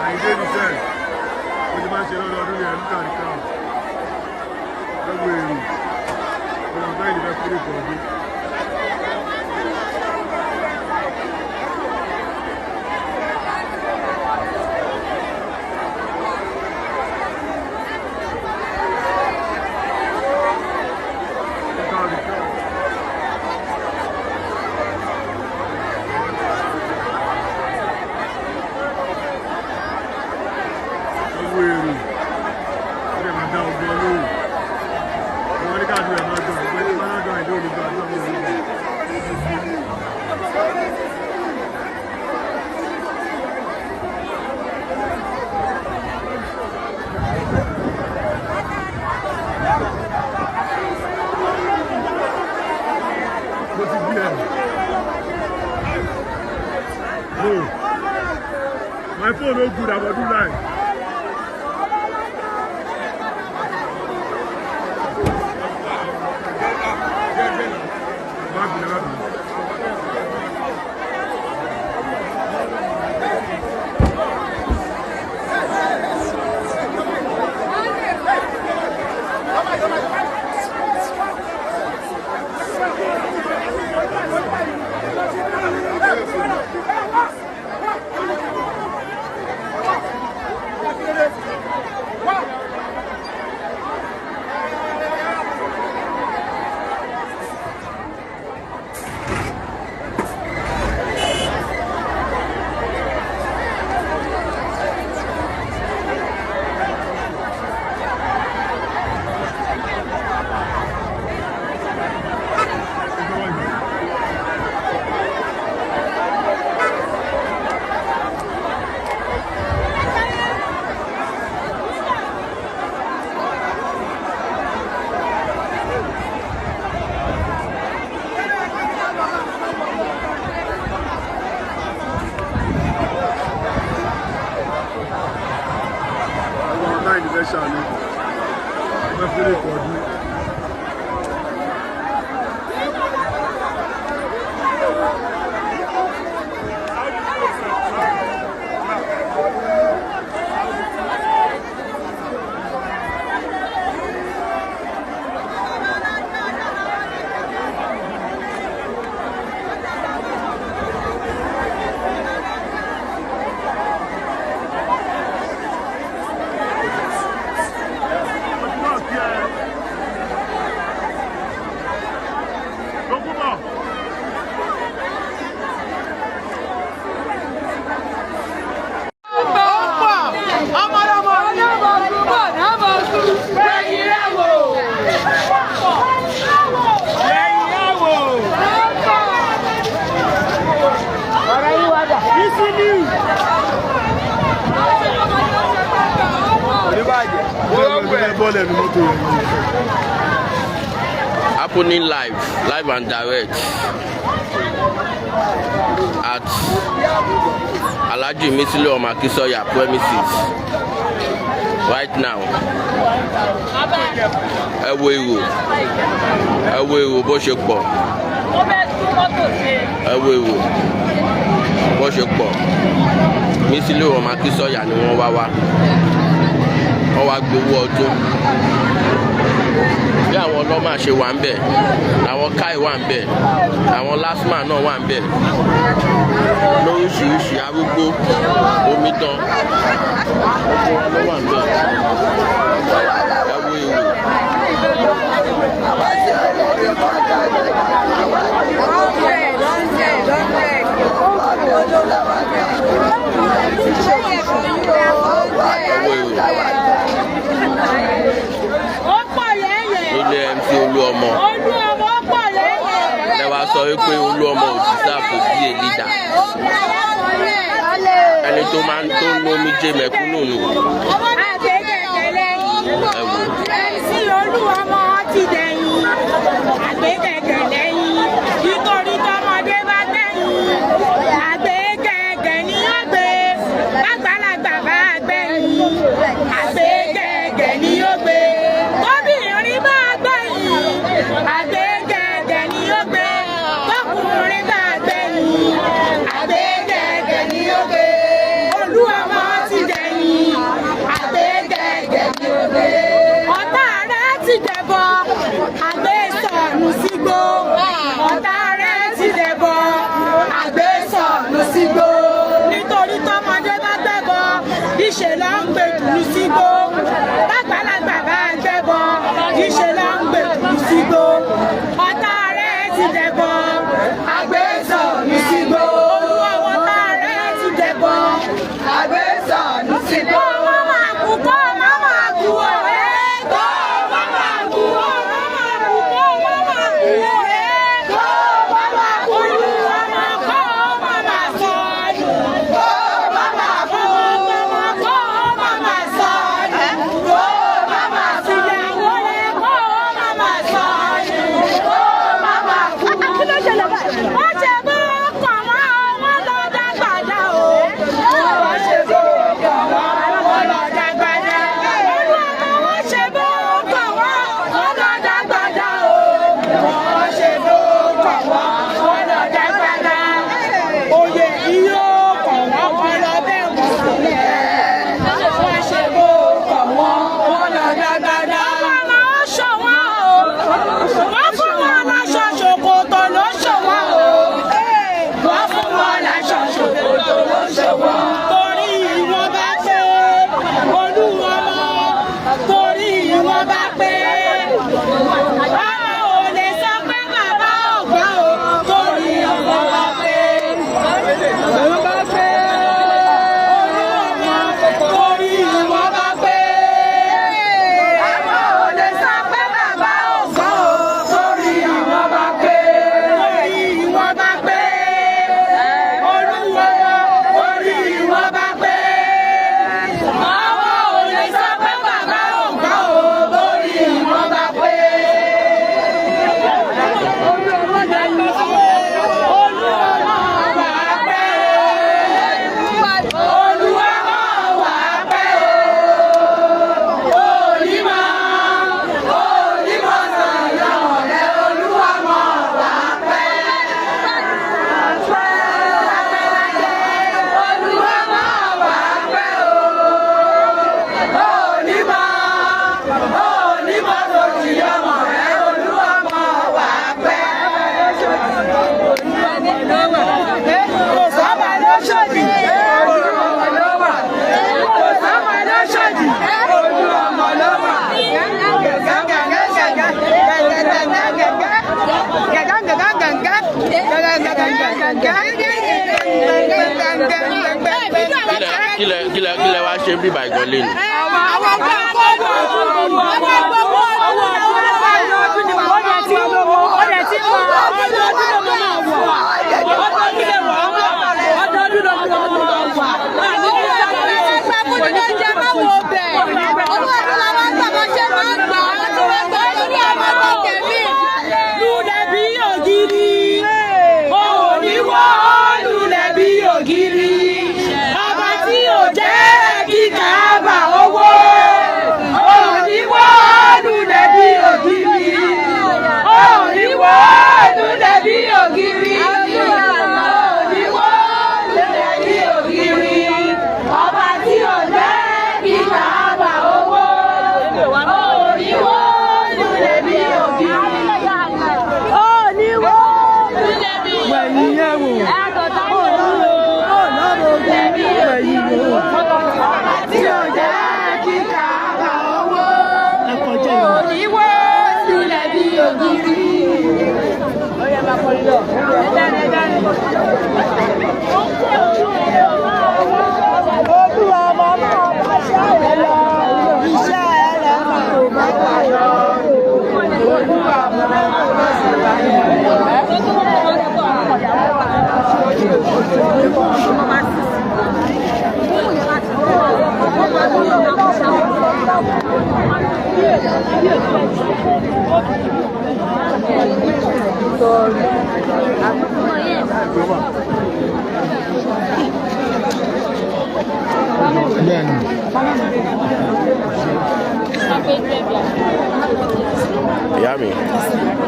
Àyìndé ní sẹ́ẹ̀ bó ti máa ń ṣe lọ́dọọdún ní ẹ̀rú tàbí káà lọ́gbọ̀ èrò ọ̀nà ọ̀gá ìlú fẹ́ kúrò pọ̀ ọdún. Look at the crowd. Owó èrò ó lè máa dá ogun olóhùn wọn ní káàdùn ẹ̀ máa dùn ọ̀gbẹ́ ní máa dùn àìdó olùgbà àdúrà mi olùgbà. Mo ti gbé ẹ. No, my phone no good. I go do live. Má bínú, má bínú. Àwọn ọ̀tá ìlú fẹ́ ṣàánú fẹ́ fẹ́rẹ̀ pọ̀ ọdún. Lókùbọ̀. Bọ́ọ̀lù ẹnu mọ́tò yẹn ni. Happening live, live and direct at Alhaji Misilu Omakisoya premises right now. Ẹ wo èrò, ẹ wo èrò bó ṣe pọ̀, ẹ wo èrò bó ṣe pọ̀. Misilu Omakisoya ni wọ́n wá wá, wọ́n wá gbowó ọdún. Bí àwọn ọlọ́mà ṣe wà ń bẹ̀, làwọn káì wà ń bẹ̀, àwọn LASTMA náà wà ń bẹ̀, lóríṣiríṣi arúgbó, omidan, gbogbo wọn ló wà ń bẹ̀. Ẹ wo èrò. Ẹ wo èrò. Ó pọ̀ lẹ́yìn. Nílé MC Olúọmọ. Olú ọmọ pọ̀ lẹ́yìn. Ẹ wá sọ wípé Olúọmọ ò deserve to be a leader. Ẹni tó máa ń tó ń lómi jẹ mẹ̀kúnnù nù. Sọnù sígbó. Lágbàlagbà bá ń gbẹ́bọ, níṣẹ́ ló ń gbèkú sígbó. Ọ̀tá rẹ̀ ti dẹ̀bọ, àgbésọ̀nù sígbó. Olúwa, ọ̀tá rẹ̀ ti dẹ̀bọ, àgbésọ̀nù sígbó. Kó má máa kú, kó má máa kú ọ̀rẹ́. Kó má máa kú, kó má máa kú, kó má máa kú ọ̀rẹ́. Kó má máa kú, Olúwa máa kó má máa sọnù. Kó má máa kú, kó má máa sọnù. Kó má máa kú, ìyàwó rẹ̀ kó má máa sọnù. Kó má máa kú. Kí ló ṣẹlẹ̀ báyìí? Wọ́n ṣe bó kàn wọ́n, wọ́n lọ dágbàdá o. Wọ́n ṣe bó kàn wọ́n, wọ́n lọ dágbàdá. Olúwa, wọ́n ṣe bó kàn wọ́n, wọ́n lọ dágbàdá o. Wọ́n ṣe bó kàn wọ́n, wọ́n lọ dágbàdá. Oyè yóò kàn wọ́n, wọ́n lọ bẹ́ẹ̀ wọ́n sílẹ̀. Wọ́n ṣe bó kàn wọ́n, wọ́n lọ dágbàdá. Ọmọ ó ṣọ̀wọ́n o. Wọ́n fún wọn láṣọ ṣòkòtò ló ṣọ̀wọ́n o. Wọ́n fún wọn láṣọ ṣòkòtò ló ṣọ̀wọ́n. Torí wọn bá pé olúwọmọ, torí wọn bá pé ọmọ ò lè sọ pé bàbá ò gbọ́ o. Torí ọmọ bá pé, bá pé olúwọmọ, torí wọn bá pé ọmọ ò lè sọ pé bàbá ò gbọ́ o. Torí wọn bá pé, torí wọn bá pé olúwọmọ, torí wọn bá pé ọmọ ò lè sọ pé bàbá ò gbọ́ o. Torí wọn bá pé. Olúwa wà pẹ́ o. Olúwa wà pẹ́ o. Onímọ̀, onímọ̀ sọ̀rọ̀ ọ̀rẹ́, Olúwa mọ̀ wà pẹ́. Olúwa mọ̀ wà pẹ́ o. Onímọ̀, onímọ̀ tó ti ọmọ rẹ̀, Olúwa mọ̀ wà pẹ́. Kò sábà lóṣòdì, ojú ọmọ ló wà. Kò sábà lóṣòdì, ojú ọmọ ló wà. Kílẹ̀ wá ṣe bíbá ìgàn lé ni? Àwọn gbogbo owó ọdún ni wọ́n ti ó dẹ̀ ti mọ ọdún ló máa wọ̀, ọdọọdún lè wọ̀, ọdọọdún ló máa wọ̀. Lulẹ̀ bí ògiri, òní wọ́ lulẹ̀ bí ògiri. Ọba tí ò jẹ́ kí Káàbà owó, òní wọ́ lulẹ̀ bí ògiri. Òní wọ́ lulẹ̀ bí ògiri. Òní wọ́ lulẹ̀ bí ògiri. Ọba tí ò jẹ́ kí Káàbà owó, òní wọ́ lulẹ̀ bí ògiri. Òní wọ́ lulẹ̀ bí ògiri. Ọba tí ò jẹ́ kí Káàbà owó, òní wọ́ lulẹ̀ bí ògiri. Olúwa máa bá ṣẹ́ rẹ̀ lọ, iṣẹ́ rẹ̀ máa bá wà lọ. Olúwa máa bá ṣẹ́ rẹ̀ lọ. Ìyá mi,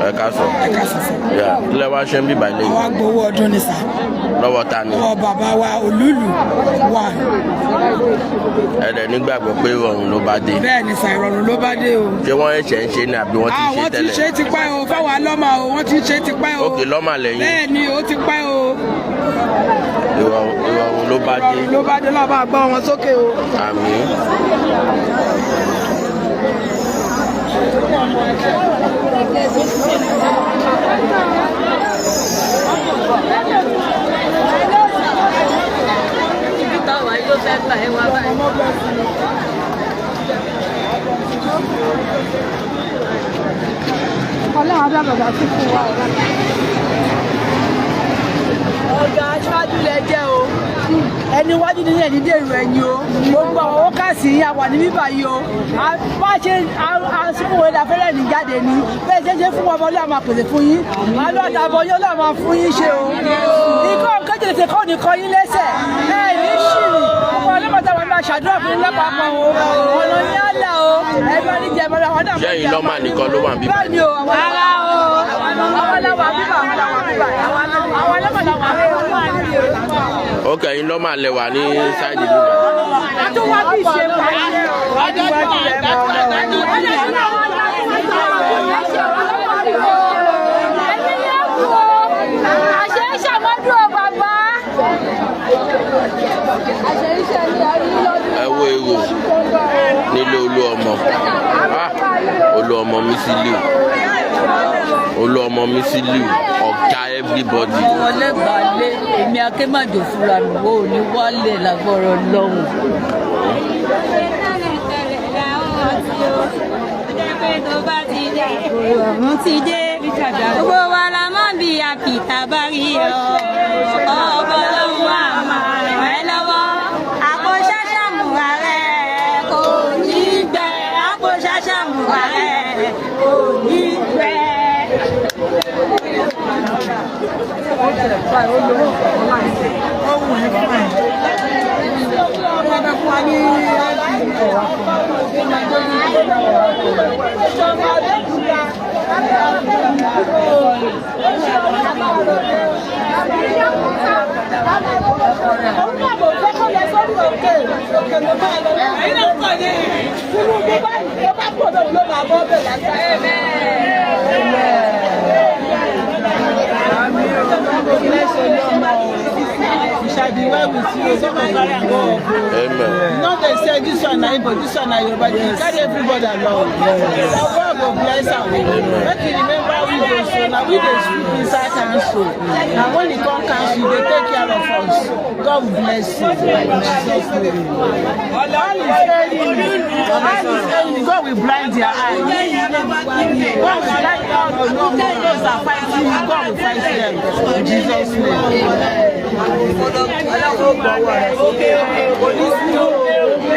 ẹ káàsán. Ẹ káàsán sir. Yeah, kílẹ̀ wá ṣe ń bíbá ilé Àwa gbowó ọdún ni sir. Lọ́wọ́ ta ni? Ọwọ́ bàbá wa Olúlu wà. Ẹ dẹ̀ nígbàgbọ́ pé ìrọ̀rùn ló bá dé? Bẹ́ẹ̀ ni sir, ìrọ̀rùn ló bá dé o. Ṣé wọ́n ẹ̀ṣẹ̀ ń ṣe ni àbí wọ́n ti Ah, ṣe wọ́n ti tẹ́lẹ̀? ṣe tipẹ́ o, fáwọn alọ́mà o, wọ́n ti ṣe tipẹ́ o. Òkè lọ́mà lẹ́yìn. Bẹ́ẹ̀ ni, ó ti pẹ́ o. Ìrọ̀rùn ló bá dé. Ìrọ̀rùn ló bá dé, lọ́ba gbọ́ wọn sókè o. Àmín. Ọlọ́run á bá bàbá fífún wa o. Ọ̀gá, aṣáájú lẹ jẹ́ o. Ẹni wájú ní ẹni dèrò ẹ̀yìn o. Gbogbo àwọn wákàtí yìí wà ní bíbá yìí o. Bá a ṣe àsìkò wọlé afẹ́rẹ́ ní jáde ni bẹ́ẹ̀ ṣe ṣe fún ọmọ ọlọ́run máa pèsè fún yín. Alọ́ àtàbọ̀ yóò lọ́ọ́ máa fún yín ṣe o. Ikọ́ kéjìléṣe kọ́ ní kọ́ yín lẹ́sẹ̀ ẹ̀ ní ṣìrì. Gbogbo ọlọ́mọdé àwọn máa ṣàdúrà fún yín lápapọ̀ o. Ọ̀nà yín á là o. Ẹ bá ní jẹ àwọn náà. Ṣé ẹ̀yin lọ́mà nìkan ló wà níbí? Bẹ́ẹ̀ ni o. Àwọn ará o, àwọn làwọn bíbà, àwọn làwọn bíbà, àwọn làwọn bíbà. Ok, ẹ̀yin lọ́mà lẹ wà ní side bíbá. Tó wá bí ṣe wà. Ẹ̀mí yẹn kú o, àṣẹ ìṣàmọ́dún o bàbá. Àṣẹ iṣẹ́ ní àrí lọ́dún. Ẹ wo èrò nílé Olú Ọmọ. Ah, Olú Ọmọ Musiliu, Olú Ọmọ Musiliu, ọ̀gá everybody. Ọlẹ́gbàálé èmi akémàjò fúnra mi ò ní wálé lágbọ́rọ̀ lọ́hùn. Ọ̀run ti dé, gbogbo wa la mọ̀ bí àpìtà bá rí ọ. Ọ̀bọ̀ lọ́hùn á máa ràn ẹ́ lọ́wọ́. Àpò ṣáṣàmù ààrẹ kò ní gbẹ. Àpò ṣáṣàmù ààrẹ kò ní gbẹ. Òun náà mò ń fẹ́ kó lọ sórí òkè òkè ló máa lọ. Ẹ̀yin náà kọ̀ ní Tinubu báyìí tó bá pọ̀ lóun ló máa bọ́ bẹ̀ lágbàá. We shall be well with you. So go carry am go up. Amen. No dey say this one na Igbo, this one na Yoruba. You carry everybody along. Na God go bless am. Make you remember we dey so na we dey sleep inside council. Na when e come council, you dey take care of us. God will bless you. In Jesus' name. All is failing. All is failing. God will blind their eyes. God will blind all those that fight you. God will fight them. In Jesus' name.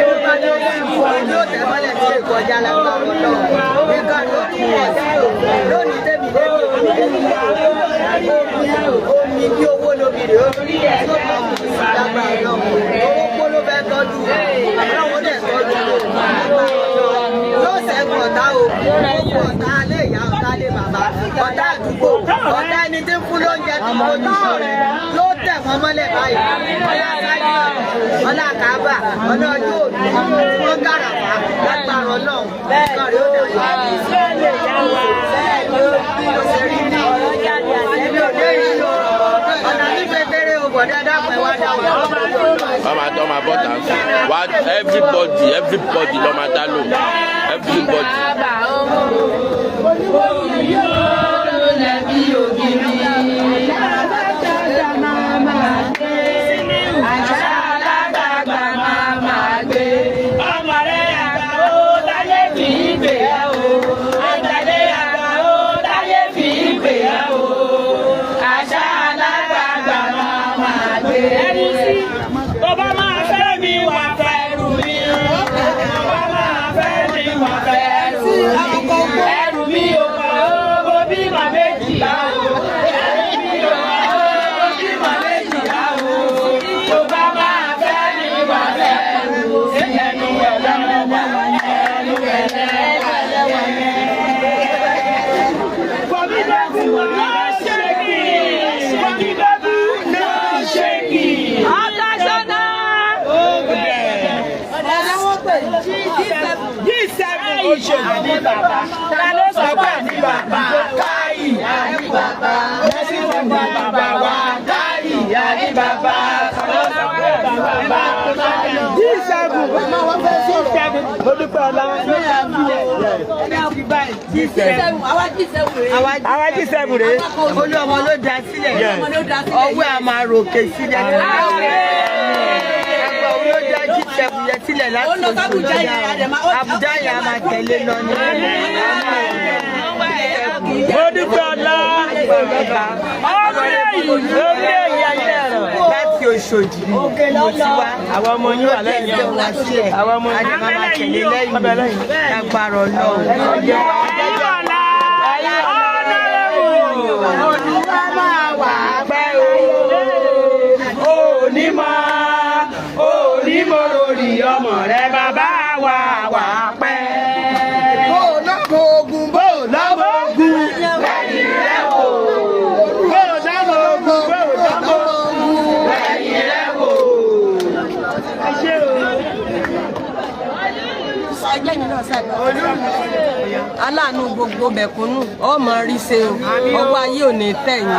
Yóò tẹ̀ mọ́lẹ̀ tí èkó ọjà lágbára Ọlọ́run nǹkan ló tún wọ̀ sí o lónìí tẹ̀mí lẹ́bi omi omi bí owó lóbi rè ó tí ó bá kù sí lágbára Ọlọ́run. Owó kó ló fẹ́ tọ́jú, Ọlọ́run dẹ̀ tọ́jú o lágbára Ọlọ́run. Yóò ṣẹ́gun ọ̀tá o, gbogbo ọ̀tá alẹ́, ìyá ọ̀tá lé, bàbá ọ̀tá, àdúgbò ọ̀tá, ẹni tí ń fún lóúnjẹ tí mo ní sọ̀rọ̀ yóò tẹ̀ wọ́n mọ́lẹ̀ báyìí. Ọlá sáyé, ọlá kábà, ọlá ọjọ́ òní tí wọ́n gàràfà lágbára Ọlọ́run, nǹkan rẹ̀ ó dà yọ. Bẹ́ẹ̀ ni ó ṣe rí ní èmi ò dé yìí o, ọ̀nà mi fẹ́ o, bọ̀dá dàpọ̀ ẹ̀ wá dà wọ́n. Wọ́n máa tọ́ máa bọ́ tà ń sìn wá. Everybody, everybody ló máa dá lò, everybody. Ọmọ rẹ̀ àgbà ó táyé fi í pè ẹ́ o. Àgbàdé àgbà ó táyé fi í pè ẹ́ o. Àṣà alágbàgbà máa máa gbé. Ẹnu sí. Tó bá máa fẹ́ mi wà fẹ́ rù mí. Tó bá máa fẹ́ mi wà fẹ́ rù mí. Ẹrù mi ò pa ó, mo bímọ méjìlá o. Ẹrù mi ò pa ó, mo bímọ méjìlá o. Tó bá máa fẹ́ mi wà fẹ́ rù mí. Ẹnu ẹlẹ́wà, ẹnu ẹlẹ́wà. Formidable, no shaking. Formidable, no shaking. Ọ̀tàṣọ́nà. G7 oṣù ní bàbá. Ta ló sọ pé ní bàbá? Káyì ní bàbá. Lẹ́sìn fún ní bàbá wa. Káyì ní bàbá. Ta ló sọ pé ní bàbá? G7. Mo dúpẹ́ ọlá. G7. Àwa G7 rèé. Olú ọmọ ló dá sílẹ̀. Ọwọ́ a máa ròkè sílẹ̀. Ẹgbẹ́ òun ló dá G7 yẹn sílẹ̀ láti oṣù tó dá. Àbújá yẹn a máa tẹ̀lé lọ ní. Mo dúpẹ́ ọlá. Láti Òṣòdì ni mo ti wá. Àwọn ọmọ yín wà lẹ́yìn o. Àwọn ọmọ yín Àdìmọ́ máa tẹ̀lé lẹ́yìn. Lágbára Ọlọ́run. Olúwa máa wà pẹ́ o. Òní mọ̀ lórí ọmọ rẹ bàbá wa wà pẹ́. Bó o lọ́mọ ogun, Bó o lọ́mọ ogun lẹ́yìn rẹ̀ wò. Bó o lọ́mọ ogun, bó o lọ́mọ ogun lẹ́yìn rẹ̀ wò. Ẹ ṣé o. Aláàánú gbogbo mẹ̀kúnnù ọmọ rí ṣe o, ọwọ́ ayé ò ní tẹ̀yìn.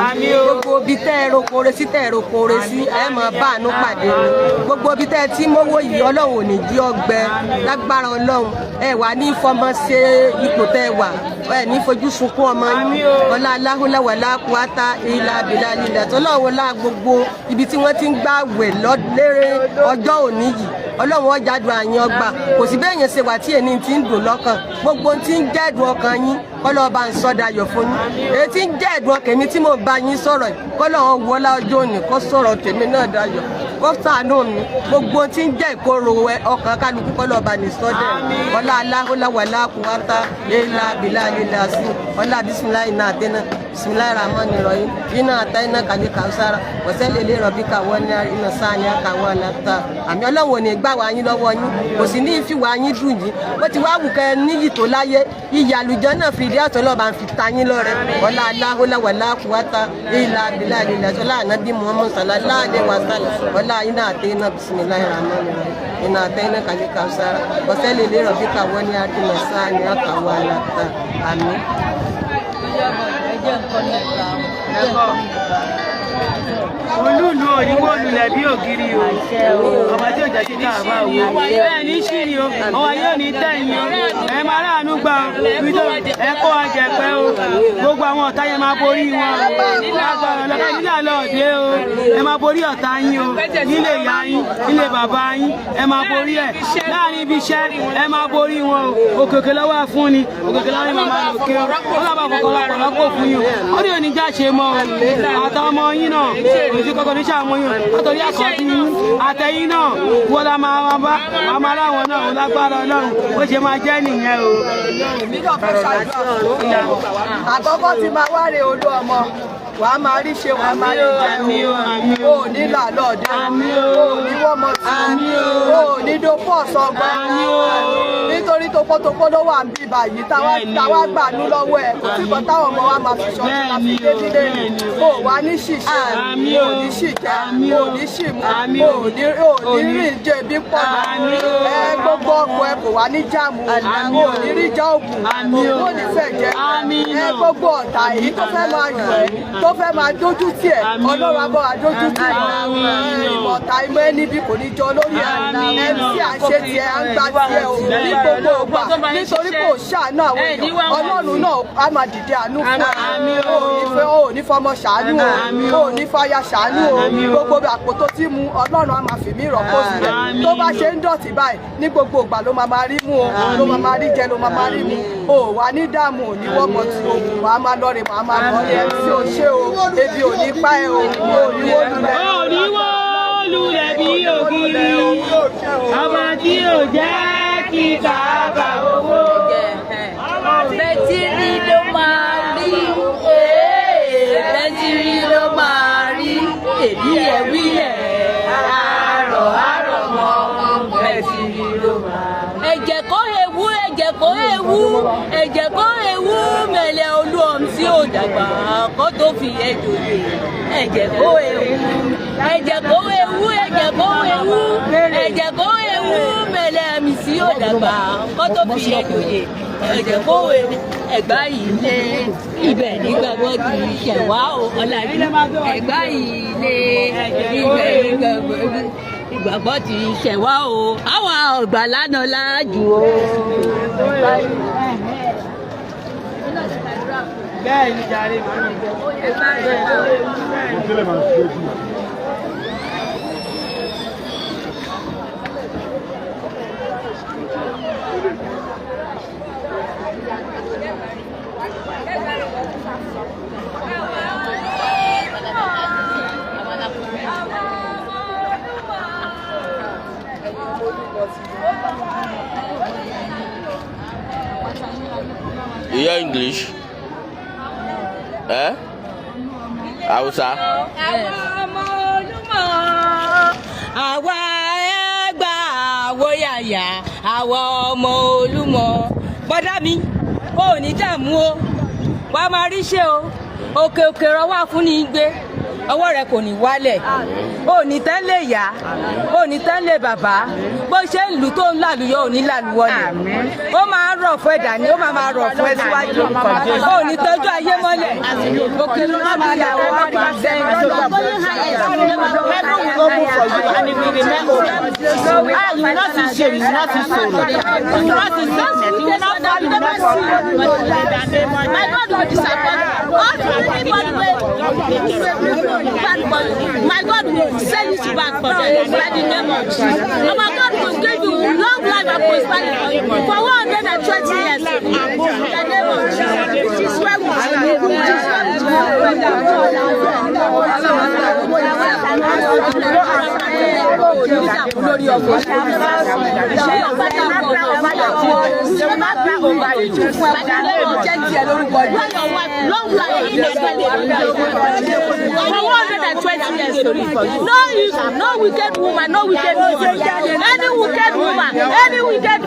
Gbogbo ibi tẹ́ ẹ roko re sí, tẹ́ ẹ roko re sí, ẹ mọ̀ bá àánú pàdé ni. Gbogbo ibi tẹ́ ẹ tí mówó yìí, Ọlọ́run ò ní jí ọgbẹ lágbára Ọlọ́run. Ẹ wà ní fọmọ ṣe ipò tẹ́ ẹ wà, ẹ ní fojú sunkún ọmọ yín. Ọlá aláhùnláwàlá kúátá ilà abilà lílà tọ́lọ́wọ́ lá gbogbo ibi tí wọ́n ti ń gbà wẹ̀ lérè ọjọ́ òní yìí, Ọlọ́run ọjà dùn àyàn ọgbà. Kò sí bẹ́ẹ̀ yẹn ṣe wà tí èní ti ń dùn lọ́kàn. Gbogbo tí ń jẹ́dùn ọkàn yín, kọ́lọ́ bá ń sọ́dà yọ̀ fún yín. Èyí tí ń jẹ́dùn ọkàn mi tí mò ń bá yín sọ̀rọ̀ yìí, kọ́lọ́ wọlá ọjọ́ òní kó sọ̀rọ̀ tèmi náà dayọ̀, kó ṣàánú mi. Gbogbo tí ń jẹ́ ìkorò ọkàn kálukú, kọ́lọ́ bá ní sọ́dẹ̀. Ọlá aláhùláwàlá kúwátá ilà abilà lílà sí ọlá bisimilayi náà dẹ́nà bisimilayi rahman rahim iná ata iná kàlí kàwùsára wọ́sẹ̀lẹ̀ lè rọ̀bì káwọ́ ní iná sáni àkàwọ́ àlàtà. Àmì Ọlọ́run ò ní gbà wá yín lọ́wọ́ yín, kò sì ní fi wá yín dùn yín. Bó ti wá wù kẹ́ níyì tó láyé, iyì àlùjọ náà fi ìdí àtọ́ lọ́ba ń fi ta yín lọ́rẹ. Ọlá aláhùláwàlá kúwátá ilà abilà lílà ọlá ànábì Muhammad sallallahu alaihi wasallam. Ọlá iná àti iná bisimilayi rahman rahim iná àti iná kàlí kàwùsára wọ́sẹ̀lẹ̀ lè rọ̀bì káwọ́ ní iná sáni àkàwọ́ àlàtà. Àmín. Olúùlú òyìnbó lulẹ̀ bí ògiri o. Ọba tí ò jẹ́ kí káàbá wo. Bẹ́ẹ̀ ní ṣìrì o, ọwọ́ yóò ní tẹ̀yìn o. Ẹ máa ráàánú gbà o. Ibi tó ẹ kó àjẹpẹ́ o. Gbogbo àwọn ọ̀tá yẹn máa borí wọn. Lágbára ọlọ́pàá nílẹ̀ àlọ́ọ̀dẹ o. Ẹ máa borí ọ̀tá yín o. Nílé ìyá yín, nílé bàbá yín, ẹ máa borí ẹ̀. Láàrin ibi iṣẹ́, ẹ máa borí wọn o. Òkèkè lọ́wọ́ àfúnni, òkèkè lọ́wọ́ màmá lòkè o. Ọlọ́ba fọkànlọ́pọ̀ fún yín o. Ó ní oníjà ṣe mọ́ o. Àtàwọn ọmọ yín náà, òsì kọ́kọ́ ní sàmú yín o. Látọ̀rí àkọ́bí yín, àtẹ̀yìn náà, wọ́n la máa bá màmá láwọn náà, ó lágbára Ọlọ́run, ó ṣe máa jẹ́ nìyẹn o. Àkọ́kọ́ tí máa wá rè Olú ọmọ, wàá máa rí ṣe, wàá máa rí jẹ o. Ò ní làlọ́ọ̀dẹ o, ò ní wọ́mọ tí o, ò ní dopò ọ̀sán gan, nítorí topótopó ló wà ń bí báyìí táwa gbàánú lọ́wọ́ ẹ̀. Kò sí kan táwọn ọmọ wa máa fi ṣọtí máa fi dé nílé ni. O wà ní ṣìṣe, o ní ṣìjẹ, o ní ṣìmú, o ní rí jẹ bí pọ̀ ẹ. Gbogbo ọkọ̀ ẹ kò wá ní jáàmù, o ní rí já ògùn, o ní fẹ́ jẹ ẹ. Gbogbo ọ̀tá èyí tó fẹ́ máa yọ ẹ, tó fẹ́ máa dójú tì ẹ́, Ọlọ́run abọ́ àdójú tì ẹ́. Ìmọ̀ ọ̀tá ìmọ̀ ẹni bí kò ní jọ lórí ẹ̀. Mc à ń ṣe tiẹ̀, à ń gba tiẹ̀ o ní gbogbo ìgbà, nítorí kò ṣàánú àwọn èèyàn. Ọlọ́run náà á máa dìde àánú fún ẹ. O ò ní fọmọ ṣàánú o, ò ní fàyà ṣàánú o. Gbogbo àpò tó ti mu, Ọlọ́run á máa fìmí rọ́pò sílẹ̀. Tó bá ṣe ń dọ̀tí báyìí ní gbogbo ìgbà, ló máa máa rí mú o, ló máa máa rí jẹ, ló máa máa rí mu o. Wà ní dààmú, ò ní wọ́mọ tí o wà á máa lọ́ọ̀rẹ̀, wà á máa bọ̀ ní MC. Ò ṣe o, ebi ò ní pa ẹ o, ò ní wó lulẹ̀. Ò ní wó lulẹ̀ bí ògiri, ọba tí ò jẹ́ kí bàbá owó. Bẹ́tírí ló máa rí, bẹ́tírí ló máa rí, èbí ẹ̀ wí ẹ̀, àárọ̀ àárọ̀ mọ́, bẹ́tírí ló máa rí. Ẹ̀jẹ̀ kó ewu, ẹ̀jẹ̀ kó ewu, ẹ̀jẹ̀ kó ewu, mẹ̀lẹ̀ olú ọ̀m sí òdàgbà kó tó fi ẹ̀jọ̀ yè. Ẹ̀jẹ̀ kó ewu, ẹ̀jẹ̀ kó ewu, ẹ̀jẹ̀ kó ewu, ẹ̀jẹ̀ kó ewu, mẹ̀lẹ̀ àmì sí òdàgbà kó tó fi ẹ̀jọ̀ yè. Ẹ̀jẹ̀ kó ewu. Ẹ̀gbá ilé ibẹ̀ nígbàgbọ́ ti ṣẹ̀wá o, ọ̀làjú. Ẹ̀gbá ilé ibẹ̀ nígbàgbọ́ ti ṣẹ̀wá o, àwa ọ̀gbà lánàá láàjù o. Bẹ́ẹ̀ ni jàre, màmí. Mo tẹ́lẹ̀ máa ṣe jù. You hear English? Eh? Hausa? Àwọn ọmọ Olúmọ, àwa ẹgbà àwòyàyà, àwọn ọmọ Olúmọ. Bọ́dá mi, ò ní dààmú o, wàá máa rí ṣe o, òkè òkè rọwọ́ fún ní gbé, ọwọ́ rẹ kò ní wálẹ̀, ò ní tán lè yá, ò ní tán lè bàbá, bó ṣe ń lù tó ń làlùyọ ò ní làlùwọlẹ̀, ó máa ń rọ̀ fún ẹ̀dá ni, ó máa máa rọ̀ fún ẹ síwájú, ò ní tọ́jú ayé mọ́lẹ̀, òkè ló máa máa yà wọ́n bá. Heaven will open for you and it will remain open. Ah, you will not see shame, you will not see sorrow, you will not see sickness, you will not fall, you will not fall. My God will disappoint all anybody wey bad for you. My God will send you to back for them by the name of Jesus. And my God will give you long life and prosperity for 120 years. In the name of Jesus. It is well with you. It is well with you. Lórí ọkọ̀ ṣé ọ̀pá long life for 120 years. No evil, no wicked woman, no wicked woman, any wicked woman, any wicked.